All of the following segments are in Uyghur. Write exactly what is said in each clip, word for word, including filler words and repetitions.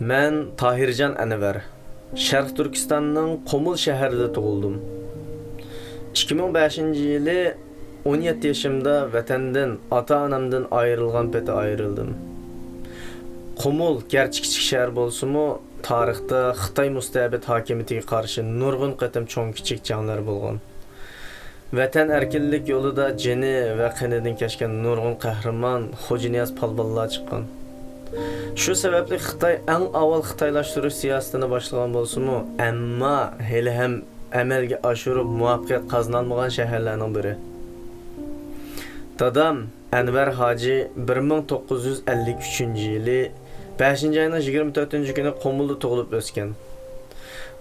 مەن تاھىرجان ئەنۋەر. شەرقىي تۈركىستاننىڭ قۇمۇل شەھىرىدە تۇغۇلدۇم. ئىككى مىڭ بەشىنچى يىلى ئون يەتتە يېشىمدا ۋەتەندىن، ئاتا-ئانامدىن ئايرىلغان پېتى ئايرىلدىم. قۇمۇل گەرچە كىچىك شەھەر بولسىمۇ، تارىختا خىتاي مۇستەبىت ھاكىمىيىتىگە قارشى نۇرغۇن قېتىم چوڭ-كىچىك جەڭلەر بولغان. ۋەتەن ئەركىنلىك يولىدا جېنى ۋە قېنىدىن كەچكەن نۇرغۇن قەھرىمان خوجانىياز پالۋانلار چىققان. شۇ سەۋەبلىك خىتاي ئەڭ ئاۋۋال خىتايلاشتۇرۇش سىياسىتىنى باشلىغان بولسىمۇ، ئەمما ھېلىھەم ئەمەلگە ئاشۇرۇپ مۇۋەپپەقىيەت قازىنالمىغان شەھەرلەرنىڭ بىرى. دادام ئەنۋەر ھاجى بىر مىڭ توققۇز يۈز ئەللىك ئۈچىنچى يىلى بەشىنچى ئاينىڭ يىگىرمە تۆتىنچى كۈنى قۇمۇلدا تۇغۇلۇپ ئۆسكەن.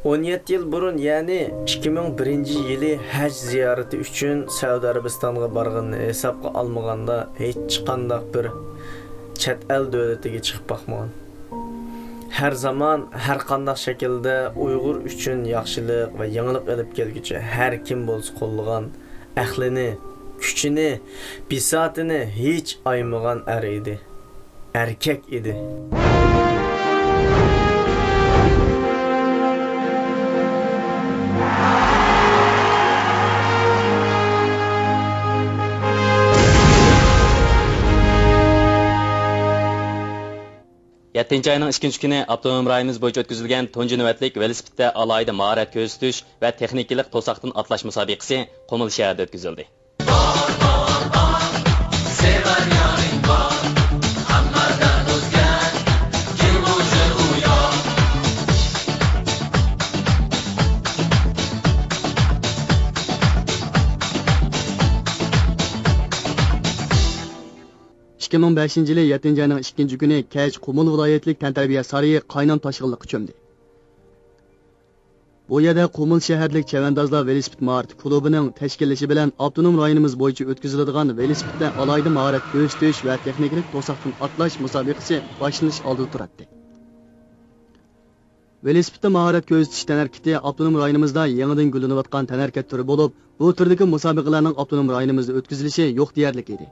ئون يەتتە يىل بۇرۇن، يەنى ئىككى مىڭ بىرىنچى يىلى ھەج زىيارىتى ئۈچۈن سەئۇدى ئەرەبىستانغا بارغىنىنى ھېسابقا ئالمىغاندا، ھېچقانداق بىر چەت ئەل دۆلىتىگە چىقىپ باقمىغان. ھەر زامان، ھەر قانداق شەكىلدە ئۇيغۇر ئۈچۈن ياخشىلىق ۋە يېڭىلىق ئېلىپ كەلگۈچى ھەر كىم بولسا قوللىغان، ئەقلىنى، كۈچىنى، بىساتىنى ھېچ ئايىمىغان ئەر ئىدى. ئەركەك ئىدى. يەتتىنچى ئاينىڭ ئىككىنچى كۈنى ئاپتونوم رايونىمىز بويىچە ئۆتكۈزۈلگەن تۇنجى نۆۋەتلىك ۋېلىسىپىتتە ئالاھىدە ماھارەت كۆرسىتىش ۋە تېخنىكىلىق توساقتىن ئاتلاش مۇسابىقىسى قۇمۇل شەھىرىدە ئۆتكۈزۈلدى. ئىككى مىڭ بەشىنچى يىلى يەتتىنچى ئاينىڭ ئىككىنچى كۈنى كەچ قۇمۇل ۋىلايەتلىك تەنتەربىيە سارىيى قاينام تاشقىنلىققا چۆمدى. بۇ يەردە قۇمۇل شەھەرلىك چەۋەندازلار ۋېلىسىپىت ماھارىتى كۇلۇبىنىڭ تەشكىللىشى بىلەن ئاپتونوم رايونىمىز بويىچە ئۆتكۈزۈلىدىغان ۋېلىسىپىتتە ئالاھىدە ماھارەت كۆرسىتىش ۋە تېخنىكىلىق توساقتىن ئاتلاش مۇسابىقىسى باشلىنىش ئالدىدا تۇراتتى. ۋېلىسىپىتتە ماھارەت كۆرسىتىش تەنھەرىكىتى ئاپتونوم رايونىمىزدا يېڭىدىن گۈللىنىۋاتقان تەنھەرىكەت تۈرى بولۇپ، بۇ تۈردىكى مۇسابىقىلەرنىڭ ئاپتونوم رايونىمىزدا ئۆتكۈزۈلۈشى يوق دېيەرلىك ئىدى.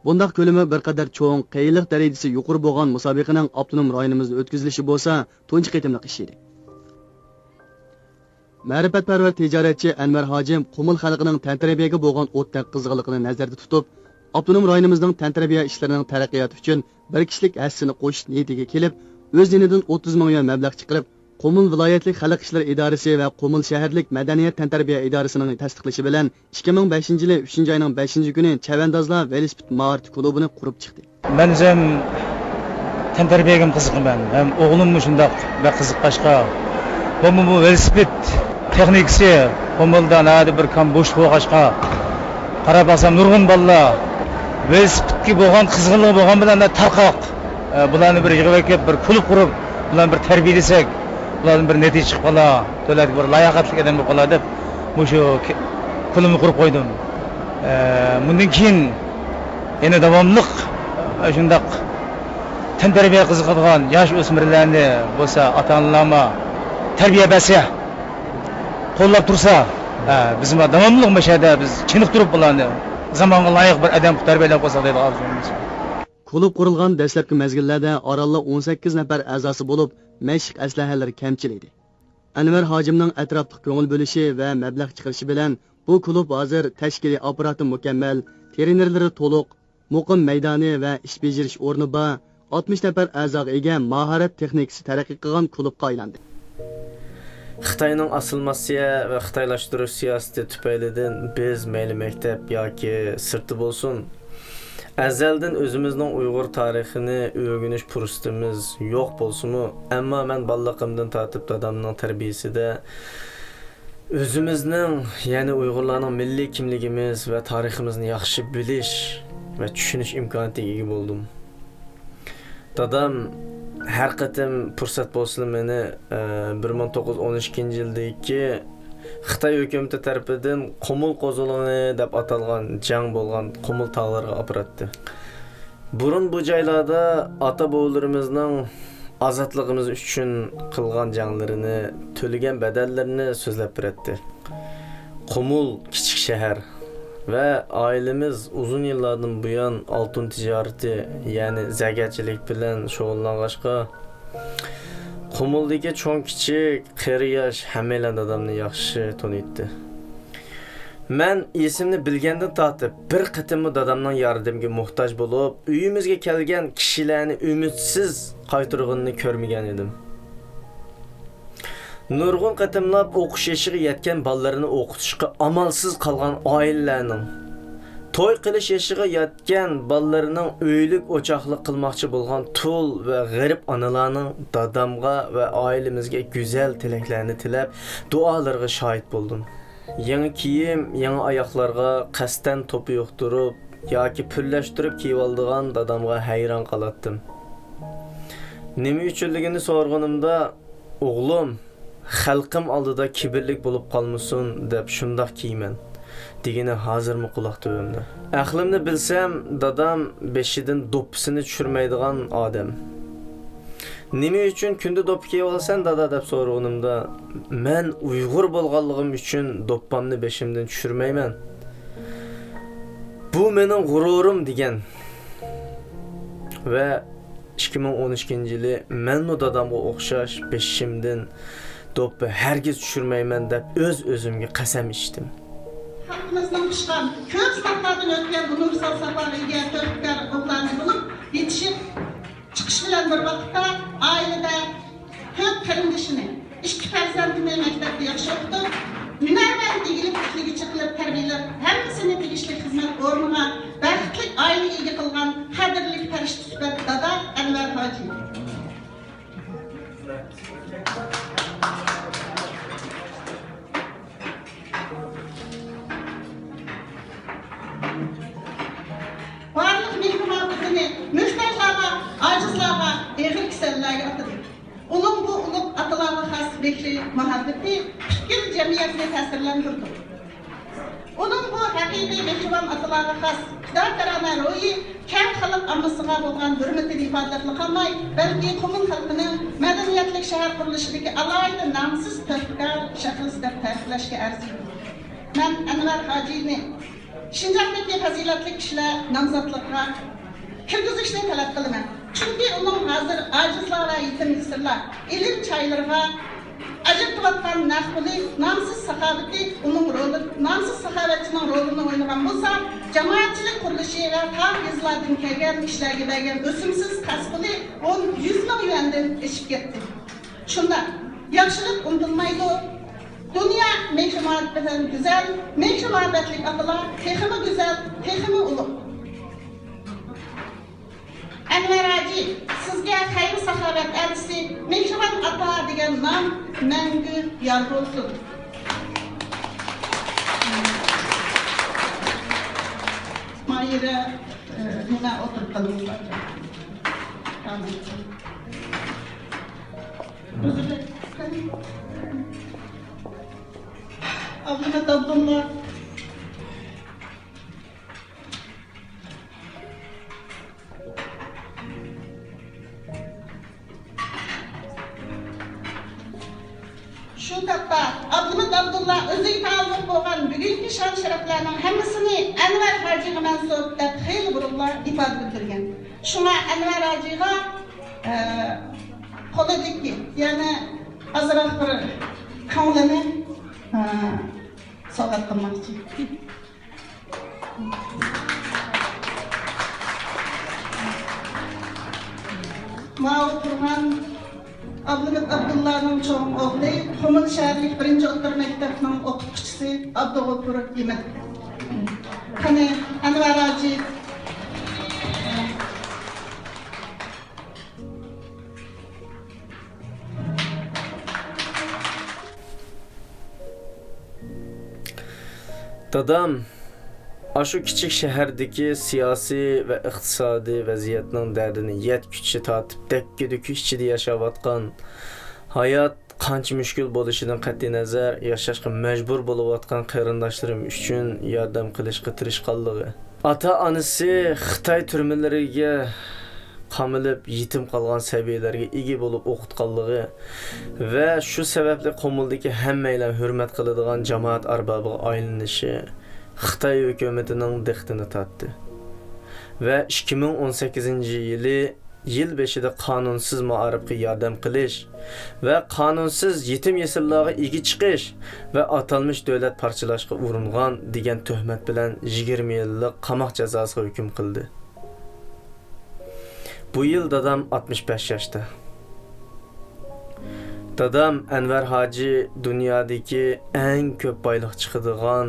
بۇنداق كۆلىمى بىر قەدەر چوڭ، قىيىنلىق دەرىجىسى يۇقىرى بولغان مۇسابىقىنىڭ ئاپتونوم رايونىمىزدا ئۆتكۈزۈلۈشى بولسا تۇنجى قېتىملىق ئىش ئىدى. مەرىپەتپەرۋەر تىجارەتچى ئەنۋەر ھاجىم قۇمۇل خەلقىنىڭ تەنتەربىيەگە بولغان ئوتتەك قىزغىنلىقىنى نەزەردە تۇتۇپ، ئاپتونوم رايونىمىزنىڭ تەنتەربىيە ئىشلىرىنىڭ تەرەققىياتى ئۈچۈن بىر كىشىلىك ھەسسىسىنى قوشۇش نىيىتىگە كېلىپ، ئۆز يېنىدىن ئوتتۇز مىڭ يۈەن مەبلەغ چىقىرىپ، قۇمۇل ۋىلايەتلىك خەلق ئىشلىرى ئىدارىسى ۋە قۇمۇل شەھەرلىك مەدەنىيەت تەنتەربىيە ئىدارىسىنىڭ تەستىقلىشى بىلەن، ئىككى مىڭ بەشىنچى يىلى ئۈچىنچى ئاينىڭ بەشىنچى كۈنى چەۋەندازلار ۋېلىسىپىت ماھارىتى كۇلۇبىنى قۇرۇپ چىقتى. مەن ئۆزۈم تەنتەربىيەگە قىزىقىمەن ھەم ئوغلۇممۇ شۇنداق بەك قىزىققاچقا، بۇمۇ بۇ ۋېلىسىپىت تېخنىكىسى قۇمۇلدا ناھايىتى بىر كام بوشلۇق بولغاچقا، قاراپ باقسام نۇرغۇن بالىلار ۋېلىسىپىتكە بولغان قىزغىنلىقى بولغان بىلەن تارقاق. ئە، بۇلارنى بىر يىغىۋېلىپ، بىر كۇلۇب قۇرۇپ، بۇلارنى بىر تەربىيەلىسەك، بۇلاردىن بىر نەتىجە چىقىپ قالار، دۆلەتكە بىر لاياقەتلىك ئادەم بولۇپ قالار دەپ، مۇشۇ كە-، كۇلۇبنى قۇرۇپ قويدۇم. ئە، بۇندىن كېيىن يەنە داۋاملىق، ئە، شۇنداق تەنتەربىيە قىزىقىدىغان ياش ئۆسمۈرلەرنى بولسا ئاتا-ئانىلارمۇ تەربىيە بەرسە، قوللاپ تۇرسا، ئە، بىزمۇ داۋاملىق مۇشۇ يەردە بىز چېنىقتۇرۇپ بۇلارنى زامانغا لايىق بىر ئادەم قىلىپ تەربىيەلەپ قويساق دەيدىغان ئارزۇيىمىز. كۇلۇب قۇرۇلغان دەسلەپكى مەزگىللەردە ئارانلا ئون سەككىز نەپەر ئەزاسى بولۇپ، مەشىق ئەسلىھەلىرى كەمچىل ئىدى. ئەنۋەر ھاجىمنىڭ ئەتراپلىق كۆڭۈل بۆلۈشى ۋە مەبلەغ چىقىرىشى بىلەن بۇ كۇلۇب ھازىر تەشكىلىي ئاپپاراتى مۇكەممەل، ترېنېرلىرى تولۇق، مۇقىم مەيدانى ۋە ئىش بېجىرىش ئورنى بار، ئاتمىش نەپەر ئەزاغا ئىگە ماھارەت تېخنىكىسى تەرەققىي قىلغان كۇلۇبقا ئايلاندى. خىتاينىڭ ئاسسىمىلياتسىيە ۋە خىتايلاشتۇرۇش سىياسىتى تۈپەيلىدىن بىز مەيلى مەكتەپ ياكى سىرتى بولسۇن، ئەزەلدىن ئۆزىمىزنىڭ ئۇيغۇر تارىخىنى ئۆگىنىش پۇرسىتىمىز يوق بولسىمۇ، ئەمما مەن بالىلىقىمدىن تارتىپ دادامنىڭ تەربىيىسىدە ئۆزىمىزنىڭ، يەنى ئۇيغۇرلارنىڭ مىللىي كىملىكىمىز ۋە تارىخىمىزنى ياخشى بىلىش ۋە چۈشىنىش ئىمكانىيىتىگە ئىگە بولدۇم. دادام ھەر قېتىم پۇرسەت بولسىلا مېنى، ئە، بىر مىڭ توققۇز يۈز ئون ئىككىنچى يىلدىكى خىتاي ھۆكۈمىتى تەرىپىدىن قۇمۇل قوزغىلىڭى دەپ ئاتالغان جەڭ بولغان قۇمۇل تاغلىرىغا ئاپىراتتى. بۇرۇن بۇ جايلاردا ئاتا-بوۋىلىرىمىزنىڭ ئازادلىقىمىز ئۈچۈن قىلغان جەڭلىرىنى، تۆلىگەن بەدەللىرىنى سۆزلەپ بېرەتتى. قۇمۇل كىچىك شەھەر ۋە ئائىلىمىز ئۇزۇن يىللاردىن بۇيان ئالتۇن تىجارىتى، يەنى زەرگەرچىلىك بىلەن شۇغۇللانغاچقا، قۇمۇلدىكى چوڭ-كىچىك، قېرى-ياش ھەممەيلەن دادامنى ياخشى تونۇيتتى. مەن ئېسىمنى بىلگەندىن تارتىپ، بىر قېتىممۇ دادامنىڭ ياردىمىگە موھتاج بولۇپ، ئۆيىمىزگە كەلگەن كىشىلەرنى ئۈمىدسىز قايتۇرغىنىنى كۆرمىگەن ئىدىم. نۇرغۇن قېتىملاپ ئوقۇش يېشىغا يەتكەن بالىلىرىنى ئوقۇتۇشقا ئامالسىز قالغان ئائىلىلەرنىڭ، توي قىلىش يېشىغا يەتكەن بالىلىرىنىڭ ئۆيلۈك ئوچاقلىق قىلماقچى بولغان تۇل ۋە غېرىب ئانىلارنىڭ دادامغا ۋە ئائىلىمىزگە گۈزەل تىلەكلەرنى تىلەپ، دۇئالىرىغا شاھىت بولدۇم. يېڭى كىيىم، يېڭى ئاياغلارغا قەستەن توپا يۇقتۇرۇپ ياكى پۈرلەشتۈرۈپ كىيىۋالىدىغان دادامغا ھەيران قالاتتىم. نېمە ئۈچۈنلۈكىنى سورىغىنىمدا، «ئوغلۇم، خەلقىم ئالدىدا كىبىرلىك بولۇپ قالمىسۇن دەپ شۇنداق كىيىمەن» دېگىنى ھازىرمۇ قۇلاق تۈۋىمدە. ئەقلىمنى بىلسەم، دادام بېشىدىن دوپپىسىنى چۈشۈرمەيدىغان ئادەم. «نېمە ئۈچۈن كۈندە دوپپا كىيىۋالىسەن، دادا؟» دەپ سورىغىنىمدا، «مەن ئۇيغۇر بولغانلىقىم ئۈچۈن دوپپامنى بېشىمدىن چۈشۈرمەيمەن. بۇ مېنىڭ غۇرۇرۇم» دېگەن. ۋە ئىككى مىڭ ئون ئىككىنچى يىلى مەنمۇ دادامغا ئوخشاش بېشىمدىن دوپپا ھەرگىز چۈشۈرمەيمەن دەپ ئۆز-ئۆزۈمگە قەسەم ئىچتىم. خەلقىمىزنىڭ پىشقان، كۆپ سىناقلاردىن ئۆتكەن ئۇنىۋېرسال ساپاغا ئىگە تۆھپىكار ئوغلانى بولۇپ يېتىشىپ چىقىش بىلەن بىر ۋاقىتتا، ئائىلىدە تۆت قېرىندىشىنى، ئىككى پەرزەنتىنى مەكتەپتە ياخشى ئوقۇتۇپ، ھۈنەرۋەن، ئىگىلىك تىكلىگۈچى قىلىپ تەربىيەلەپ، ھەممىسىنى تېگىشلىك خىزمەت ئورنىغا بەختلىك ئائىلە ئىگە قىلغان قەدىرلىك پەرىشتە سۈپەت دادا ئەنۋەر ھاجى. بارلىق مېھرى-مۇھەببىتىنى موھتاجلارغا، ئاجىزلارغا، ئېغىر كېسەللەرگە ئاتىدى. ئۇنىڭ بۇ ئۇلۇغ ئاتىلارغا خاس مېھرى-مۇھەببىتى پۈتكۈل جەمئىيەتنى تەسىرلەندۈرىدۇ. ئۇنىڭ بۇ ھەقىقىي مېھرىبان ئاتىلارغا خاس پىداكارانە روھى كەڭ خەلق ئاممىسىغا بولغان ھۆرمىتىنى ئىپادىلەپلا قالماي، بەلكى قۇمۇل خەلقىنىڭ مەدەنىيەتلىك شەھەر قۇرۇلۇشىدىكى ئالاھىدە نامسىز تۆھپىكار شەخس دەپ تەرىپلەشكە ئەرزىيدۇ. مەن ئەنۋەر ھاجىنى شىنجاڭدىكى پەزىلەتلىك كىشىلەر نامزاتلىقىغا كىرگۈزۈشنى تەلەپ قىلىمەن. چۈنكى ئۇنىڭ ھازىر ئاجىزلار ۋە يېتىم يېسىرلار ئىلىم چايلىرىغا ئاجرىتىۋاتقان نەق پۇلى، نامسىز ساخاۋىتى، ئۇنىڭ رولى، نامسىز ساخاۋەتچىنىڭ رولىنى ئوينىغان بولسا، جامائەتچىلىك قۇرۇلۇشى ۋە تاغ يېزىلاردىن كەلگەن كىشىلەرگە بەرگەن ئۆسۈمسىز قەرز پۇلى ئون، يۈز مىڭ يۈەندىن ئېشىپ كەتتى. شۇنداق، ياخشىلىق ئۇنتۇلمايدۇ. دۇنيا مېھرى-مۇھەببەت بىلەن گۈزەل، مېھرى-مۇھەببەتلىك ئاتىلار تېخىمۇ گۈزەل، تېخىمۇ ئۇلۇغ. ئەنۋەر ھاجى، سىزگە خەير-ساخاۋەت ئەلچىسى، مېھرىبان ئاتا دېگەن نام مەڭگۈ يار بولسۇن. ماھىرە، ئە، نېمە، ئولتۇرۇپ قالىمىز. ئامىن. ئابلىمىت ئابدۇللا. شۇ تاپتا ئابلىمىت ئابدۇللا ئۆزىگە تەئەللۇق بولغان بۈگۈنكى شان-شەرەپلەرنىڭ ھەممىسىنى ئەنۋەر ھاجىغا مەنسۇپ دەپ خېلى بۇرۇنلا ئىپادە بىلدۈرگەن. شۇڭا ئەنۋەر ھاجىغا، ئە، قولىدىكى، يەنى ئازراق بىر كۆڭلىنى، ئە، سوۋغات قىلماقچى. ماۋۇ تۇرغان ئابلىمىت ئابدۇللانىڭ چوڭ ئوغلى، قۇمۇل شەھەرلىك بىرىنچى ئوتتۇرا مەكتەپنىڭ ئوقۇتقۇچىسى ئابدۇغوپۇر ئىمىن. قېنى، ئەنۋەر ھاجى. دادام ئاشۇ كىچىك شەھەردىكى سىياسىي ۋە ئىقتىسادىي ۋەزىيەتنىڭ دەردىنى يەتكۈچە تارتىپ، دەككە-دۈككە ئىچىدە ياشاۋاتقان، ھايات قانچە مۈشكۈل بولۇشىدىن قەتئىينەزەر، ياشاشقا مەجبۇر بولۇۋاتقان قېرىنداشلىرىم ئۈچۈن ياردەم قىلىشقا تىرىشقانلىقى، ئاتا-ئانىسى خىتاي تۈرمىلىرىگە قامىلىپ، يېتىم قالغان سەبىيلەرگە ئىگە بولۇپ ئوقۇتقانلىقى ۋە شۇ سەۋەبلىك قۇمۇلدىكى ھەممەيلەن ھۆرمەت قىلىدىغان جامائەت ئەربابىغا ئايلىنىشى خىتاي ھۆكۈمىتىنىڭ دىققىتىنى تارتتى ۋە ئىككى مىڭ ئون سەككىزىنچى يىلى يىل بېشىدا قانۇنسىز مائارىپقا ياردەم قىلىش ۋە قانۇنسىز يېتىم-يېسىرلارغا ئىگە چىقىش ۋە ئاتالمىش دۆلەت پارچىلاشقا ئۇرۇنغان دېگەن تۆھمەت بىلەن يىگىرمە يىللىق قاماق جازاسىغا ھۆكۈم قىلدى. بۇ يىل دادام ئاتمىش بەش ياشتا. دادام ئەنۋەر ھاجى دۇنيادىكى ئەڭ كۆپ بايلىق چىقىدىغان،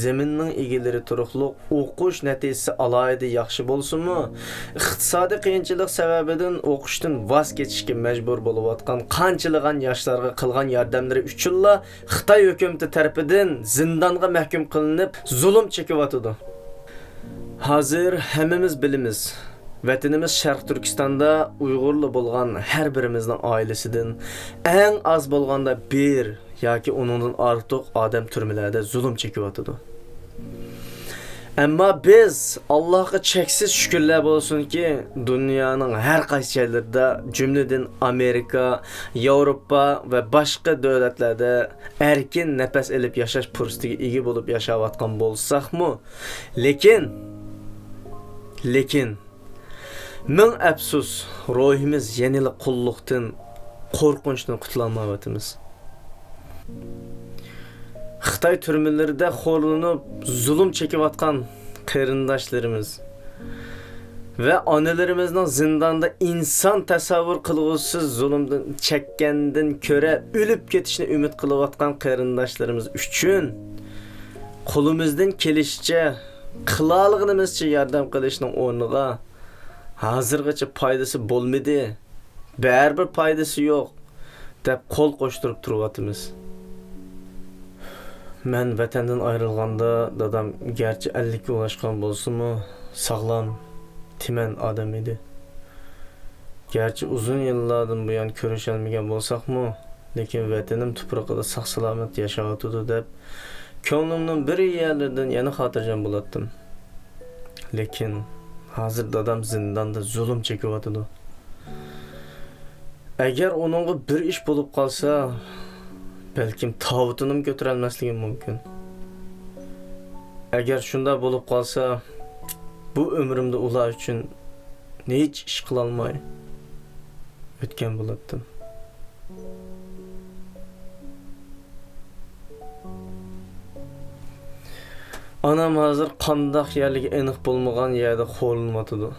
زېمىننىڭ ئىگىلىرى تۇرۇقلۇق، ئوقۇش نەتىجىسى ئالاھىدە ياخشى بولسىمۇ، ئىقتىسادىي قىيىنچىلىق سەۋەبىدىن ئوقۇشتىن ۋاز كېچىشكە مەجبۇر بولۇۋاتقان قانچىلىغان ياشلارغا قىلغان ياردەملىرى ئۈچۈنلا خىتاي ھۆكۈمىتى تەرىپىدىن زىندانغا مەھكۇم قىلىنىپ، زۇلۇم چېكىۋاتىدۇ. ھازىر ھەممىمىز بىلىمىز، ۋەتىنىمىز شەرقىي تۈركىستاندا ئۇيغۇرلا بولغان ھەر بىرىمىزنىڭ ئائىلىسىدىن ئەڭ ئاز بولغاندا بىر ياكى ئۇنىڭدىن ئارتۇق ئادەم تۈرمىلەردە زۇلۇم چېكىۋاتىدۇ. ئەمما بىز، ئاللاھقا چەكسىز شۈكۈرلەر بولسۇنكى، دۇنيانىڭ ھەر قايسى جايلىرىدا، جۈملىدىن ئامېرىكا، ياۋروپا ۋە باشقا دۆلەتلەردە ئەركىن نەپەس ئېلىپ ياشاش پۇرسىتىگە ئىگە بولۇپ ياشاۋاتقان بولساقمۇ، لېكىن، لېكىن، مىڭ ئەپسۇس، روھىمىز يەنىلا قۇللۇقتىن، قورقۇنچتىن قۇتۇلالمايۋاتىمىز. خىتاي تۈرمىلىرىدە خورلىنىپ، زۇلۇم چېكىۋاتقان قېرىنداشلىرىمىز ۋە ئانىلىرىمىزنىڭ زىنداندا ئىنسان تەسەۋۋۇر قىلغۇسىز زۇلۇمدىن چەككەندىن كۆرە ئۆلۈپ كېتىشنى ئۈمىد قىلىۋاتقان قېرىنداشلىرىمىز ئۈچۈن قولىمىزدىن كېلىشىچە، قىلالىغىنىمىزچە ياردەم قىلىشنىڭ ئورنىغا، ھازىرغىچە پايدىسى بولمىدى، بەرىبىر پايدىسى يوق، دەپ قول قوشتۇرۇپ تۇرۇۋاتىمىز. مەن ۋەتەندىن ئايرىلغاندا دادام گەرچە ئەللىككە ئۇلاشقان بولسىمۇ، ساغلام، تىمەن ئادەم ئىدى. گەرچە ئۇزۇن يىللاردىن بۇيان كۆرۈشەلمىگەن بولساقمۇ، لېكىن ۋەتىنىم تۇپرىقىدا ساق-سالامەت ياشاۋاتىدۇ دەپ، كۆڭلۈمنىڭ بىر يەرلىرىدىن يەنە خاتىرجەم بولاتتىم. لېكىن ھازىر دادام زىنداندا زۇلۇم چېكىۋاتىدۇ. ئەگەر ئۇنىڭغا بىر ئىش بولۇپ قالسا، بەلكىم تاۋۇتىنىمۇ كۆتۈرەلمەسلىكىم مۇمكىن. ئەگەر شۇنداق بولۇپ قالسا، بۇ ئۆمرۈمدە ئۇلار ئۈچۈن ھېچ ئىش قىلالماي ئۆتكەن بولاتتىم. ئانام ھازىر قانداق يەرلىكى ئېنىق بولمىغان يەردە خورلىنىۋاتىدۇ.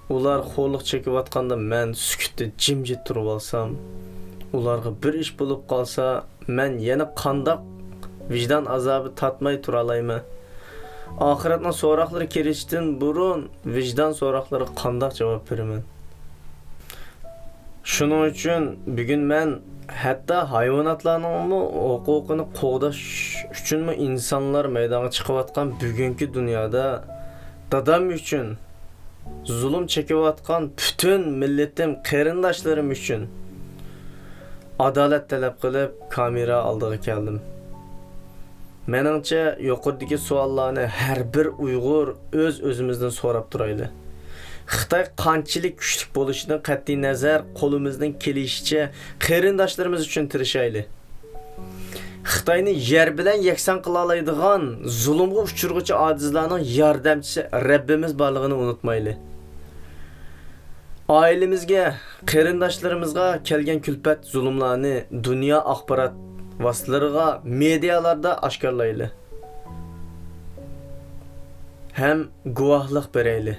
ئۇلار خورلۇق چېكىۋاتقاندا مەن سۈكۈتتە جىمجىت تۇرۇۋالسام، ئۇلارغا بىر ئىش بولۇپ قالسا، مەن يەنە قانداق ۋىجدان ئازابى تارتماي تۇرالايمەن؟ ئاخىرەتنىڭ سوراقلىرى كېلىشتىن بۇرۇن ۋىجدان سوراقلىرىغا قانداق جاۋاب بېرىمەن؟ شۇنىڭ ئۈچۈن بۈگۈن مەن ھەتتا ھايۋاناتلارنىڭمۇ ھوقۇقىنى قوغداش ئۈچۈنمۇ ئىنسانلار مەيدانغا چىقىۋاتقان بۈگۈنكى دۇنيادا دادام ئۈچۈن، زۇلۇم چېكىۋاتقان پۈتۈن مىللىتىم، قېرىنداشلىرىم ئۈچۈن ئادالەت تەلەپ قىلىپ، كامېرا ئالدىغا كەلدىم. مېنىڭچە، يۇقىرىدىكى سوئاللارنى ھەر بىر ئۇيغۇر ئۆز-ئۆزىمىزدىن سوراپ تۇرايلى. خىتاي قانچىلىك كۈچلۈك بولۇشىدىن قەتئىينەزەر، قولىمىزدىن كېلىشىچە قېرىنداشلىرىمىز ئۈچۈن تىرىشايلى. خىتاينى يەر بىلەن يەكسان قىلالايدىغان، زۇلۇمغا ئۇچرىغۇچى ئاجىزلارنىڭ ياردەمچىسى رەببىمىز بارلىقىنى ئۇنتۇمايلى. ئائىلىمىزگە، قېرىنداشلىرىمىزغا كەلگەن كۈلپەت، زۇلۇملارنى دۇنيا ئاخبارات ۋاسىتىلىرىغا، مېدىيالاردا ئاشكارىلايلى ھەم گۇۋاھلىق بېرەيلى.